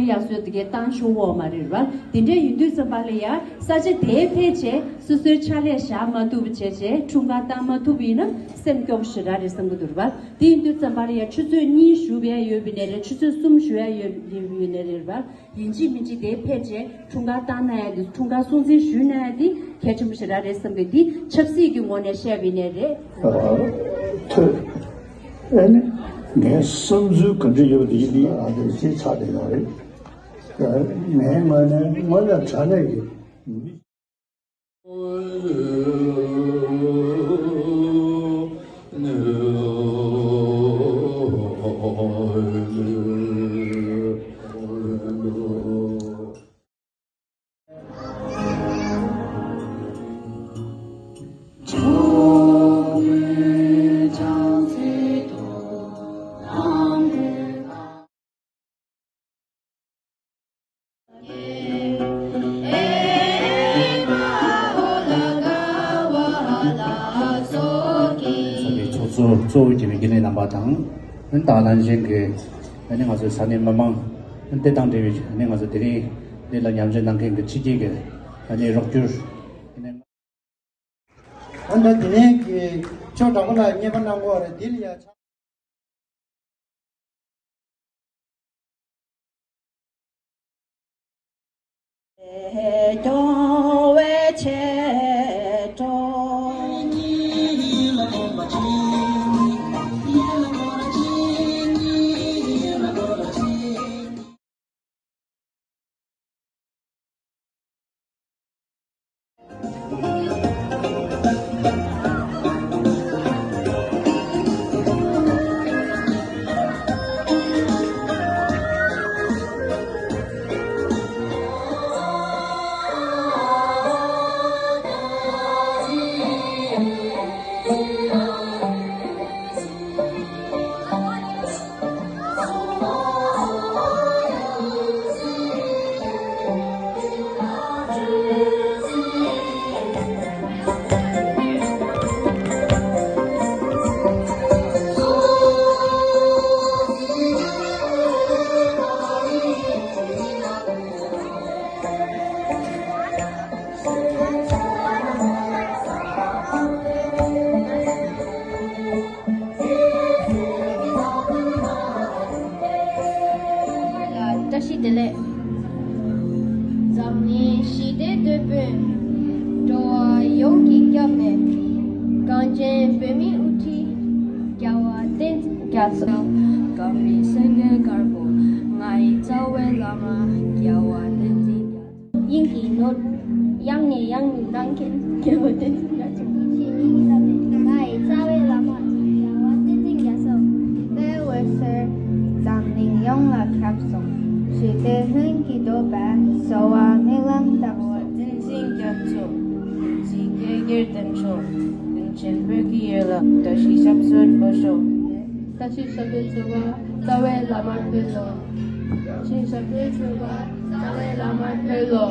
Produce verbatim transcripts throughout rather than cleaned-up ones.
ཡར་སོས་དེ་གའི་བཏང་ཆོག་འོ་མ་རེད་བ། དེ་འདྲ་ཡིན་དུས་ཙམ་པ་ལ་ཡ་ས་ཆ་དེའི་ཕལ་ཆེར་སོ་སོའི་ཕྱག་ལས་བཞག་མ་ཐུབ་པ་བྱས་བྱས་འཁྲུངས་སྐར་བཏང་མ་ཐུབ་པ་ཡིན་ན་སེམས་སྐྱོ་པོ་ཞེ་དྲག་རེད་བསམ་གྱི་འདུག་རེད་བ། དེ་ཡིན་དུས་ཙམ་པ་ལ་ཡ་ཆུ་ཚོད་གཉིས་བཞུགས་པ་ཡ་ཡོད་པ་ཡིན་ནའི་རེད། ཆུ་ཚོད་གསུམ་བཞུགས་ཡ་ཡོད་ཡོད་པ་ཡིན་ནའི་རེད་བ། ཡིན་གཅིག་མིན་གཅིག་དེའི་ཕལ་ཆེར་འཁྲུངས་སྐར་བཏང་གནང་ཡ་དེ་འཁྲུངས་སྐར་སྲུང་བརྩི་ཞུས་གནང་ཡ་དེ་གལ་ཆེན་པོ་ཞེ་དྲག་རེད་བསམ་གྱི། འདི་ཆབ་སྲིད་ཀྱི་ངོས་ནས་བཤད་པ་ཡིན་ནའི་རེད། ཐོས། ཨེ་ནི། ངའི་བསམ་ཚུལ་ག་འདྲ་ཡོད་པ་དེ་ཡིན་དེ་ཨ་དེ་ཅིག་ཆགས་བསྡད་ཡོད་རེད། ངའི་ངོས་ནས་དངོས་གནས་དྲང་གནས་ཀྱི། ཚོགས་གཙོ་གཙོ་བོ་གྱུར་པའི་རྒྱུན་ལས་རྣམ་པ་དང་། ད་ག་ནང་བཞིན་གྱི་ང་ཚོའི་ས་གནས་མི་མང་། དེ་དང་འབྲེལ་བའི་ང་ཚོ་དེ་རིང་འདི་ལ་མཉམ་ཞུགས་གནང་མཁན་གྱི་ཕྱི་རྒྱལ་གྱི་རོགས་སྐྱོར། ད་ལྟ་དེ་ནས་ཀྱི་ཆོས་གྲགས་པ་ལ་བརྙན་པར་གནང་དགོས་རེད། འདི་ལ་ཡ་ཆ། སྐྱོང་བའི་ཆེད་དུ། བཀྲ་ཤིས་བདེ་ལེགས། འཛམ་གླིང་ཞི་བདེའི་དོད་པོས་འགྲོ་བ་ཡོངས་ཀྱི་སྐྱབས་གནས། གངས་ཅན་བོད་མིའི་དབུ་ཁྲིད་རྒྱལ་བ་བསྟན་འཛིན་རྒྱ་མཚོ། འགག་མེད་སེམས་དཔའི་གར་པོ་ང་ཡི་རྩ་བའི་བླ་མ་རྒྱལ་བ་བསྟན་འཛིན་རྒྱ། དབྱིངས་ཀྱི་ནོར། ཡང་ནས་ཡང་དུ་གནང་མཁན་རྒྱལ་བ་བསྟན་འཛིན་རྒྱ་མཚོ། ང་ཡི་རྩ་བའི་བླ་མ་རྒྱལ་བ་བསྟན་འཛིན་རྒྱ་མཚོ། དཔལ་འོད་ཟེར་འཛམ་གླིང་ཡོངས་ལ་ཁྱབ་སོང་། ཞི་བདེ་ལྷུན་གྱིས་གྲུབ་པའི་གསོལ་བ་སྨོན་ལམ་བཏབ་སོང་། བསྟན་འཛིན་རྒྱ་མཚོ། འཇིགས་བརྒྱད་ཀྱི་དྲག་སྤྱོད། རིན་ཆེན་བོད་ཀྱི་ཡུལ་ལ་བཀྲ་ཤིས་ཞབས་སོར་འགྲོ་ཤོག། བཀྲ་ཤིས་ཞབས་སོར་འགྲོ་བ་རྩ་བའི་བླ་མར་ཕུལ་ལོ། བཀྲ་ཤིས་ཞབས་སོར་འགྲོ་བ་རྩ་བའི་བླ་མར་ཕུལ་ལོ།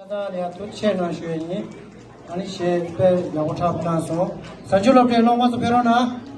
ད་ལྟ་ལ་ཡ་ཐུགས་རྗེ་ཆེ་གནང་ཞུ་ཡ་ཡིན། ཨ་ནི་གཞས་དཔེ་ཡག་པོ་འཁྲབ་གནང་སོང་། གཟའ་མཇུག་སློབ་གྲྭའི་སློབ་མ་ཚོ་ཕེབས་རོགས་གནང་།